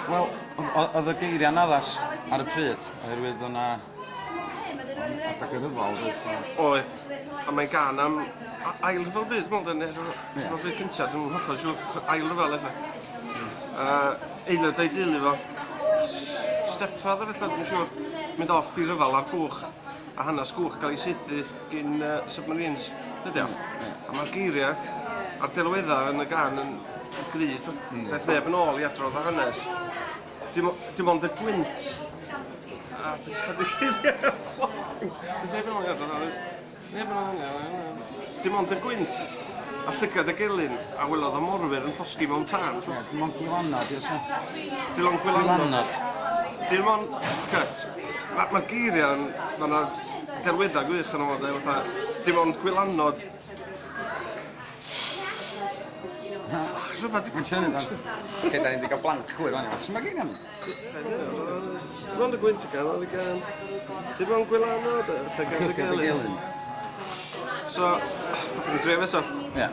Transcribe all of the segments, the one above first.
Wel, oedd y geiriau'n addas ar y pryd, oherwydd o'na adag y rhyfel, doedd? Oedd. A mae'n gân am ail rhyfel byd, dwi'n meddwl, neu rhyfel byd cyntaf, dwi'n hollol siŵr, ail rhyfel ella. Aelod o'i deulu fo, stepfather ella, dwi'n siŵr, mynd off i ryfel ar gwch, a hanes gwch gael ei saethu gyn submarines, ydy o. A mae'r geiriau a'r delweddau yn y gân yn gry, mm. Daeth neb yn ôl i adrodd y hanes. Dim, dim ond y gwynt. A beth ydy geiriau? Neb yn ôl i adrodd hanes. Neb yn ôl i adrodd. Dim ond y gwynt a llygad y gelyn a welodd y morwyr yn llosgi mewn tân. Ie, dim ond gwylanod, ie, so. Dim ond gwylanod. Dim ond cut. Mae ma geiriau'n... Mae yna delweddau gwych yn fo, de, fatha, dim ond gwylanod. Rhyfedd, Mae'n siarad am... Lle da ni wedi cael blank chwyr fan Sut mae geiriau'n mynd? Dim ond y gwynt y ganol i gan. Dim ond gwylanod, y llygad y gelyn. So, fucking dref eto. Ie.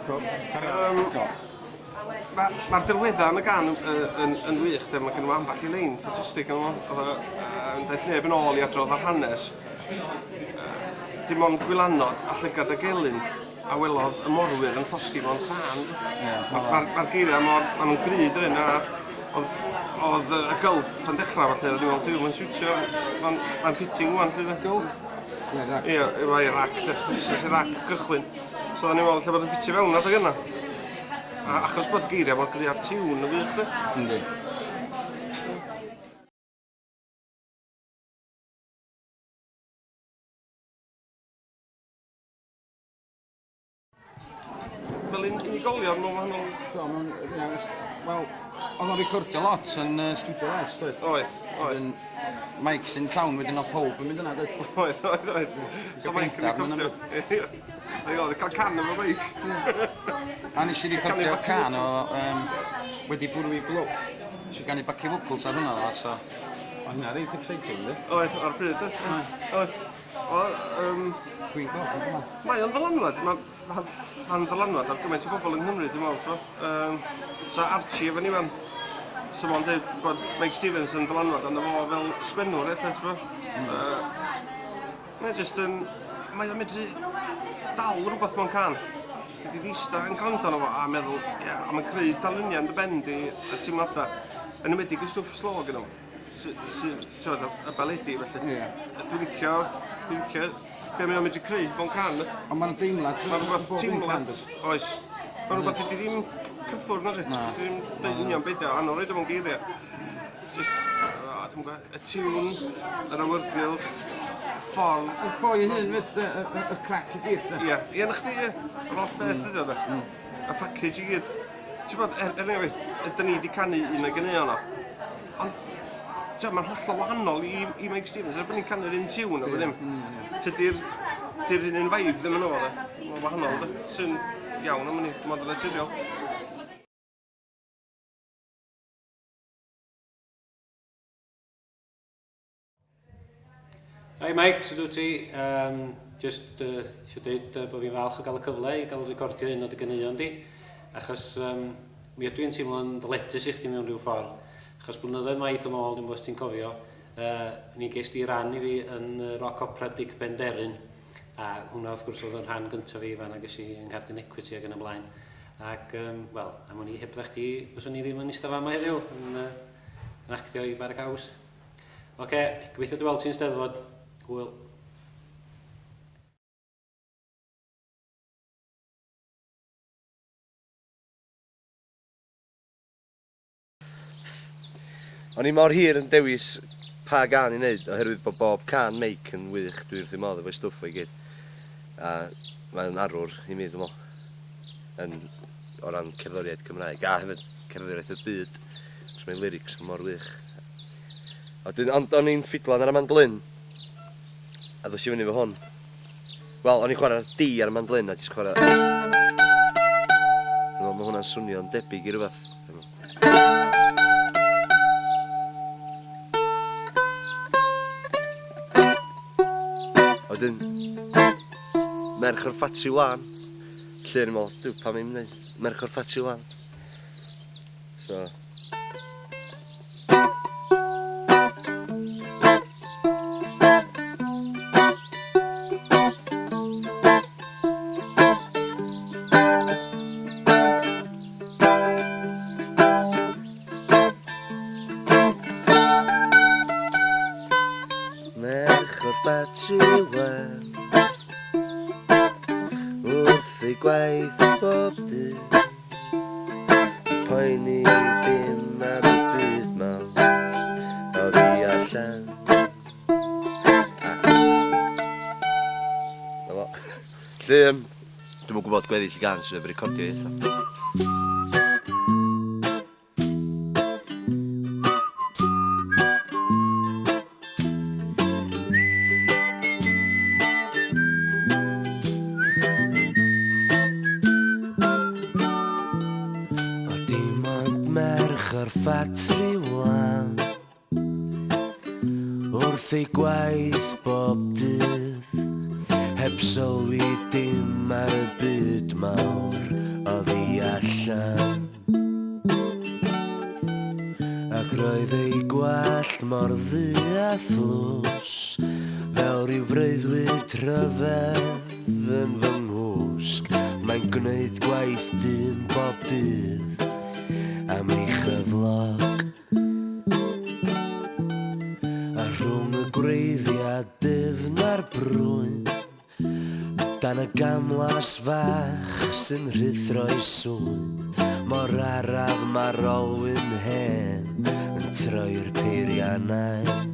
Mae'r ma delweddau yn y gân yn, yn, yn wych, de, mae gen nhw ambell i lein ffantastig yn fo. Oedd o, daeth neb yn ôl i adrodd ar hanes. Dim ond gwylanod a llygad y gelyn a welodd y morwyr yn llosgi mewn tân. Ie. Mae'r ma, ma geiriau mor, ma nhw'n gry dyn a oedd, oedd y Gulf yn dechrau felly, oedd i'n meddwl, duw, mae'n siwtio, mae'n ma fitting wan, lle. Gulf? Ie, Iraq. Ie, efo Iraq, de, busnes Iraq gychwyn. So o'n i'n meddwl lle bod yn ffitio fewn adeg yna. A achos bod geiriau mor gry a'r tiwn yn wych, de. Yndi. Fel un unigolion mewn wahanol... Do, mewn... Ie, wel, oedd o'n recordio lot yn Studio West, oedd? Oedd, oedd. Wedyn, Mike's in town, wedyn oedd pawb yn mynd yna, doedd? Oedd, oedd, oedd. So Mike yn recordio. Ie. Oedd, cael can efo Mike. A nes i recordio can o wedi bwrw i glwb. Nes i ganu backing vocals ar hwnna, ddo, so... Oedd hynna reit exciting, yndi? Oedd, ar pryd, de. Oedd. Oedd, Dwi'n gweld yn hwnna. Mae o'n ddylanwad, mae'n ma, ma ddylanwad ar gymaint o bobl yng Nghymru, dwi'n meddwl, t'mo'? So Archie efo ni wan, so fo'n dweud bod Mike Stevens yn ddylanwad arno fo fel sgwennwr, ella, t'mo'? Mae jyst yn... Mae o'n medru dal rhywbeth mewn cân. Gei di ista yn gwrando arno fo a meddwl, ie, a mae'n creu darluniau yn dy ben di, y teimladau. Yn enwedig y stwff slow gyda fo. Ti'n y baledi felly. Ie. Dwi'n licio, dwi'n licio be mae o'n medru creu mewn cân. Ond mae'n deimlad... Mae'n rhywbeth bob un teimlad, can, does? oes. Mae'n rhywbeth ydy ddim cyffwrdd na ti. Na. Dwi ddim deud union beth yw, anodd roid o mewn geiriau. Just, o, dwi'm yn gwybod, y tiwn, yr awyrgylch, y ffordd. Y boi ei hun 'fyd, y crac i gyd, de. Ie, ie, 'na chdi, ie. Yr holl beth ydy o, de. Y package i gyd. Ti'n bod, er enghraifft, ydyn ni wedi canu un o'i ganeuon o. Ond, ti'n mae'n hollol wahanol i Mike Stevens. Er bod ni'n canu'r un tiwn o ddim. Tydi'r di'r un un vibe ddim yn ôl, de. Mae'n wahanol, de. Sy'n iawn am hynny, mae'n naturiol. Hi Mike, sut wyt ti? Just eisiau dweud bod fi'n falch o gael y cyfle i gael recordio un o dy ganeuon di, achos mi ydw i'n teimlo'n ddyledus i chdi mewn rhyw ffordd, achos blynyddoedd maith yn ôl, dwi'n gwybod os ti'n cofio, mi ges di ran i fi yn rock opera Dic Penderyn, a hwnna wrth gwrs oedd yn rhan gyntaf fi fan ag es i yng Ngherdyn Equity ac yn y blaen. Ac, wel, am wn i hebdda chdi, fyswn i ddim yn eistedd fama heddiw, yn actio i Bara Caws. Oce, gobeithio dy weld ti'n Steddfod. Hwyl. O'n i mor hir yn dewis pa gân i wneud, oherwydd bod bob cân Meic yn wych, dwi wrth fy modd efo'i stwff o i gyd. A mae'n arwr i mi, dwi'n meddwl, yn, o ran cerddoriaeth Cymraeg, a hefyd cerddoriaeth y byd, achos mae'n lyrics yn mor wych. A wedyn, ond o'n i'n ffidlan ar y mandolin, a ddos i fyny efo hwn. Wel, o'n i'n chwarae'r D ar y mandolin, a jyst chwarae... Dwi'n meddwl, mae hwnna'n swnio'n debyg i rywbeth. A wedyn, Merch o'r Ffatri Wlân. Lle o'n i'n meddwl, duw, pam i'm wneud Merch o'r Ffatri Wlân? So... merch o'r ffatri wan, wrth ei gwaith bob dydd, poeni dim am y byd mawr oddi allan. Na fo. Felly, dwi'm yn gwybod gweddill y gân sydd efo recordio i eto. O dim ond merch o'r ffatri wan, wrth ei gwaith bob dydd, heb sylwi dim ar y byd mawr oddi allan. Ac roedd ei gwallt mor ddu a thlws, fel rhyw freuddwyd rhyfedd yn fy nghwsg. Mae'n gwneud gwaith dyn bob dydd am ei chyflog. A rhwng y gwreiddiau dyfn a'r brwyn, dan y gamlas fach sy'n rhuthro'i sŵn, mor araf mae'r olwyn hen yn troi'r peiriannau.